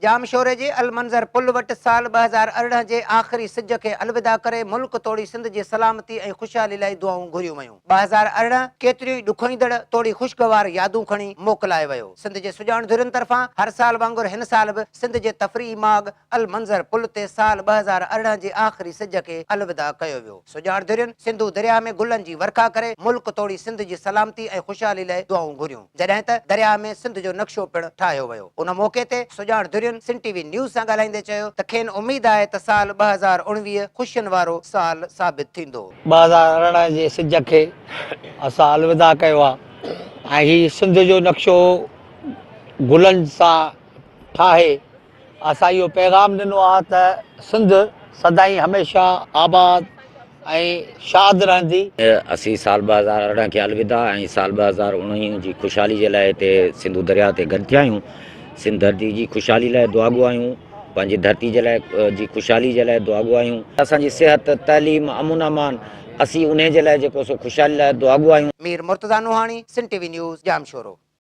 ڄامشوري جي المنظر پل وٽ سال 2018 جي آخري سج کي الوداع ڪري ملڪ توڙي سنڌ جي سلامتي ۽ خوشحالي لاء دعائون گهريون ويون. 2018 ڪيتريون ئي ڏکوئيندڙ توڙي خوشگوار يادون کڻي موڪلائي ويو. سنڌ جي سڄاڻ ڌرين طرفان هر سال وانگر هن سال به سنڌ جي تفريحي ماڳ المنظر پل تي سال 2018 جي آخري سج کي الوداع ڪيو ويو. سڄاڻ ڌرين سنڌو درياهه ۾ گلن جي ورکا ڪري ملڪ توڙي سنڌ جي سلامتي ۽ خوشحالي لاء دعائون گهريون. جڏهن ته درياهه ۾ سنڌ جو نقشو پڻ ٺاهيو ويو. ان موقعي تي سڄاڻ ڌرين سنڌ ٽي وي نيوز سان ڳالهائيندي چيو ته کين اميد آهي ته سال 2019 خوشين وارو سال ثابت ٿيندو. 2018 جي سج کي اسان الوداع ڪيو آهي ۽ هي سنڌ جو نقشو گلن سان ٺاهي اسان اهو پيغام ڏنو آهي ته سنڌ سدائين هميشه آباد ۽ شاد رهندي. اسين سال 2018 کي الوداع ۽ سال 2019 جي خوشحالي جي لاء هتي سنڌو درياء تي گڏ ٿيا آهيون. سنڌ ڌرتي جي خوشحالي لاء دعاگو آهيون. پنهنجي ڌرتي جي لاء جي خوشحالي جي لاء دعاگو آهيون. اسان جي صحت، تعليم، امن امان اسين انهي جي لاء جيڪو سو خوشحالي لاء دعاگو آهيون. Mir Murtaza Nohani, Sindh T V news, Jamshoro.